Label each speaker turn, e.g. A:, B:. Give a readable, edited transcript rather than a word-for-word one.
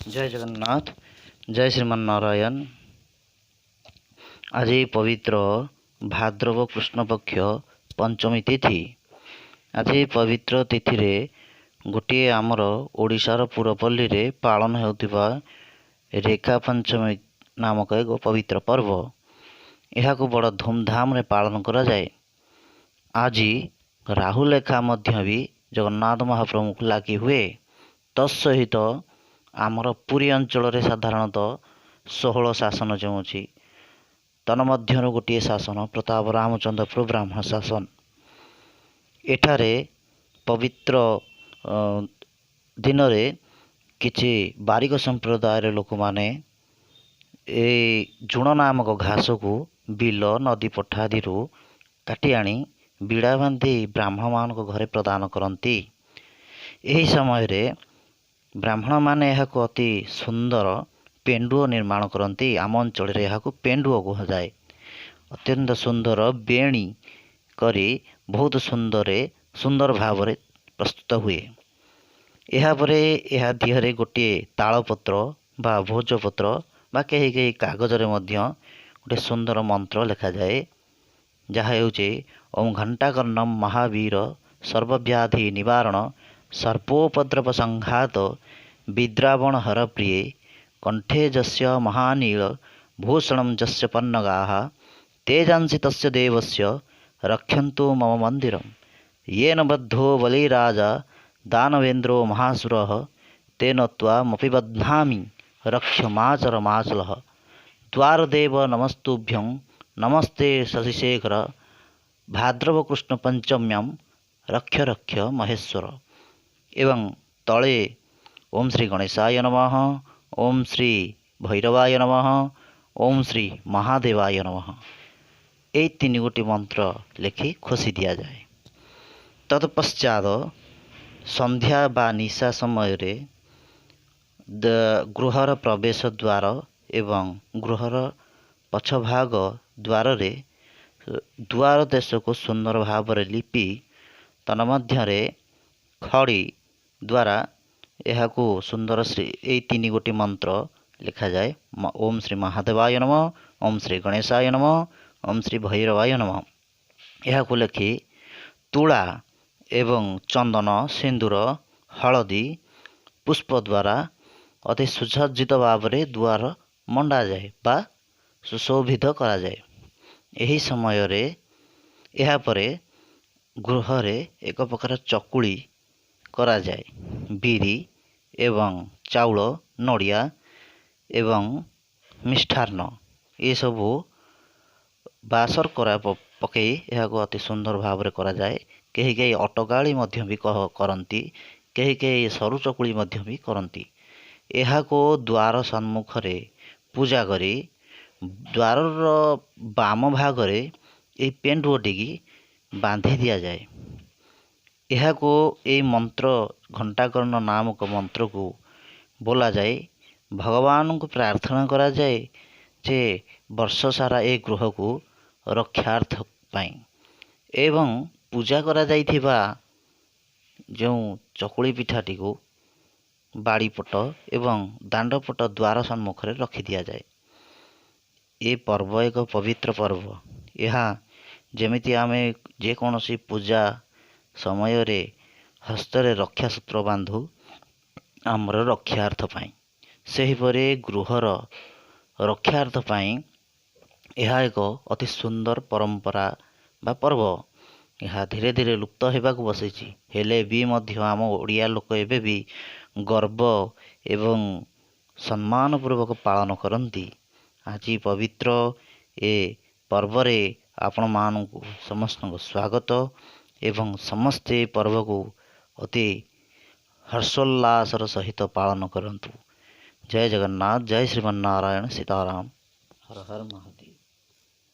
A: ଜୟ ଜଗନ୍ନାଥ, ଜୟ ଶ୍ରୀମନ ନାରାୟଣ। ଆଜି ପବିତ୍ର ଭାଦ୍ରବ କୃଷ୍ଣପକ୍ଷ ପଞ୍ଚମୀ ତିଥି। ଆଜି ପବିତ୍ର ତିଥିରେ ଗୋଟିଏ ଆମର ଓଡ଼ିଶାର ପୁରପଲ୍ଲୀରେ ପାଳନ ହେଉଥିବା ରେଖା ପଞ୍ଚମୀ ନାମକ ଏକ ପବିତ୍ର ପର୍ବ, ଏହାକୁ ବଡ଼ ଧୁମଧାମରେ ପାଳନ କରାଯାଏ। ଆଜି ରାହୁଲେଖା ମଧ୍ୟ ବି ଜଗନ୍ନାଥ ମହାପ୍ରଭୁଙ୍କୁ ଲାଗି ହୁଏ। ତତ୍ସହିତ ଆମର ପୁରୀ ଅଞ୍ଚଳରେ ସାଧାରଣତଃ 16 ଶାସନ ଯେଉଁ ଅଛି, ତନ୍ମଧ୍ୟରୁ ଗୋଟିଏ ଶାସନ ପ୍ରତାପ ରାମଚନ୍ଦ୍ରପୁର ବ୍ରାହ୍ମଣ ଶାସନ। ଏଠାରେ ପବିତ୍ର ଦିନରେ କିଛି ବାରିକ ସମ୍ପ୍ରଦାୟର ଲୋକମାନେ ଏଇ ଜୁଣ ନାମକ ଘାସକୁ ବିଲ, ନଦୀ ପଠା ଆଦିରୁ କାଟି ଆଣି ବିଡ଼ା ବାନ୍ଧି ବ୍ରାହ୍ମଣମାନଙ୍କ ଘରେ ପ୍ରଦାନ କରନ୍ତି। ଏହି ସମୟରେ ବ୍ରାହ୍ମଣମାନେ ଏହାକୁ ଅତି ସୁନ୍ଦର ପେଣ୍ଡୁଅ ନିର୍ମାଣ କରନ୍ତି। ଆମ ଅଞ୍ଚଳରେ ଏହାକୁ ପେଣ୍ଡୁଅ କୁହାଯାଏ। ଅତ୍ୟନ୍ତ ସୁନ୍ଦର ବେଣୀ କରି ବହୁତ ସୁନ୍ଦର ଭାବରେ ପ୍ରସ୍ତୁତ ହୁଏ। ଏହାପରେ ଏହା ଦିହରେ ଗୋଟିଏ ତାଳପତ୍ର ବା ଭୋଜପତ୍ର ବା କେହି କେହି କାଗଜରେ ମଧ୍ୟ ଗୋଟେ ସୁନ୍ଦର ମନ୍ତ୍ର ଲେଖାଯାଏ, ଯାହା ହେଉଛି ଓಂ ଘଣ୍ଟାକର୍ଣ୍ଣମ ମହାବୀର ସର୍ବବ୍ୟାଧି ନିବାରଣ ସର୍ବୋପଦ୍ରବ ସଂଘାତ ବିଦ୍ରାବଣ ହରପ୍ରିୟେ କଣ୍ଠେ ଯସ୍ୟ ମହାନୀଳ ଭୂଷଣಂ ଯସ୍ୟ ପନ୍ନଗାଃ ତେଜାଂସି ତସ୍ୟ ଦେବସ୍ୟ ରକ୍ଷନ୍ତୁ ମମ ମନ୍ଦିରಂ ୟେନ ବଦ୍ଧୋ ବଲିରାଜା ଦାନବେନ୍ଦ୍ରୋ ମହାସୁରଃ ତେନ ତ୍ୱାମପି ବଧ୍ନାମି ରକ୍ଷ ମାଚର ମାଚଲଃ ଦ୍ୱାରଦେବ ନମସ୍ତୁଭ୍ୟଂ ନମସ୍ତେ ଶଶିଶେଖର ଭାଦ୍ରବ କୃଷ୍ଣ ପଞ୍ଚମ୍ୟାಂ ରକ୍ଷ ରକ୍ଷ ମହେଶ୍ୱର। ଏବଂ ତଳେ ଓମ୍ ଶ୍ରୀ ଗଣେଶାୟ ନମଃ, ଓମ୍ ଶ୍ରୀ ଭୈରବାୟ ନମଃ, ଓମ୍ ଶ୍ରୀ ମହାଦେବାୟ ନମଃ, ଏଇ ତିନି ଗୋଟି ମନ୍ତ୍ର ଲେଖି ଖୋସି ଦିଆଯାଏ। ତତ୍ପଶ୍ଚାତ ସନ୍ଧ୍ୟା ବା ନିଶା ସମୟରେ ଗୃହର ପ୍ରବେଶ ଦ୍ୱାର ଏବଂ ଗୃହର ପଛଭାଗ ଦ୍ୱାରରେ ଦୁଆର ଦେଶକୁ ସୁନ୍ଦର ଭାବରେ ଲିପି ତନ୍ମଧ୍ୟରେ ଖଡ଼ି ଦ୍ୱାରା ଏହାକୁ ସୁନ୍ଦର ଶ୍ରୀ ଏଇ ତିନି ଗୋଟି ମନ୍ତ୍ର ଲେଖାଯାଏ, ଓମ୍ ଶ୍ରୀ ମହାଦେବାୟ ନମଃ, ଓମ୍ ଶ୍ରୀ ଗଣେଶାୟ ନମଃ, ଓମ୍ ଶ୍ରୀ ଭୈରବାୟ ନମଃ। ଏହାକୁ ଲେଖି ତୁଳା ଏବଂ ଚନ୍ଦନ, ସିନ୍ଦୁର, ହଳଦୀ, ପୁଷ୍ପ ଦ୍ୱାରା ଅତି ସୁସଜ୍ଜିତ ଭାବରେ ଦୁଆର ମଣ୍ଡାଯାଏ ବା ସୁଶୋଭିତ କରାଯାଏ। ଏହି ସମୟରେ ଏହାପରେ ଗୃହରେ ଏକ ପ୍ରକାର ଚକୁଳି କରାଯାଏ। ବିରି ଏବଂ ଚାଉଳ, ନଡ଼ିଆ ଏବଂ ମିଷ୍ଟାନ୍ନ ଏସବୁ ବା ଶର୍କରା ପକାଇ ଏହାକୁ ଅତି ସୁନ୍ଦର ଭାବରେ କରାଯାଏ। କେହି କେହି ଅଟକାଳି ମଧ୍ୟ ବି କରନ୍ତି, କେହି କେହି ସରୁ ଚକୁଳି ମଧ୍ୟ ବି କରନ୍ତି। ଏହାକୁ ଦ୍ୱାର ସମ୍ମୁଖରେ ପୂଜା କରି ଦ୍ୱାରର ବାମ ଭାଗରେ ଏହି ପେଣ୍ଡୁଅଟିକି ବାନ୍ଧି ଦିଆଯାଏ। ଏହାକୁ ଏଇ ମନ୍ତ୍ର ଘଣ୍ଟାକର୍ଣ୍ଣ ନାମକ ମନ୍ତ୍ରକୁ ବୋଲାଯାଇ ଭଗବାନଙ୍କୁ ପ୍ରାର୍ଥନା କରାଯାଏ ଯେ ବର୍ଷ ସାରା ଏ ଗୃହକୁ ରକ୍ଷାର୍ଥ ପାଇଁ। ଏବଂ ପୂଜା କରାଯାଇଥିବା ଯେଉଁ ଚକୁଳି ପିଠାଟିକୁ ବାଡ଼ିପଟ ଏବଂ ଦାଣ୍ଡପଟ ଦ୍ୱାର ସମ୍ମୁଖରେ ରଖିଦିଆଯାଏ। ଏ ପର୍ବ ଏକ ପବିତ୍ର ପର୍ବ। ଏହା ଯେମିତି ଆମେ ଯେକୌଣସି ପୂଜା ସମୟରେ ହସ୍ତରେ ରକ୍ଷାସୂତ୍ର ବାନ୍ଧୁ ଆମର ରକ୍ଷାର୍ଥ ପାଇଁ, ସେହିପରି ଗୃହର ରକ୍ଷାର୍ଥ ପାଇଁ ଏହା ଏକ ଅତି ସୁନ୍ଦର ପରମ୍ପରା ବା ପର୍ବ। ଏହା ଧୀରେ ଧୀରେ ଲୁପ୍ତ ହେବାକୁ ବସିଛି, ହେଲେ ବି ମଧ୍ୟ ଆମ ଓଡ଼ିଆ ଲୋକ ଏବେ ବି ଗର୍ବ ଏବଂ ସମ୍ମାନ ପୂର୍ବକ ପାଳନ କରନ୍ତି। ଆଜି ପବିତ୍ର ଏ ପର୍ବରେ ଆପଣମାନଙ୍କୁ ସମସ୍ତଙ୍କୁ ସ୍ୱାଗତ ଏବଂ ସମସ୍ତେ ଏ ପର୍ବକୁ ଅତି ହର୍ଷୋଲ୍ଲାସର ସହିତ ପାଳନ କରନ୍ତୁ। ଜୟ ଜଗନ୍ନାଥ, ଜୟ ଶ୍ରୀମନ୍ନାରାୟଣ, ସୀତାରାମ, ହର ହର ମହାଦେବ।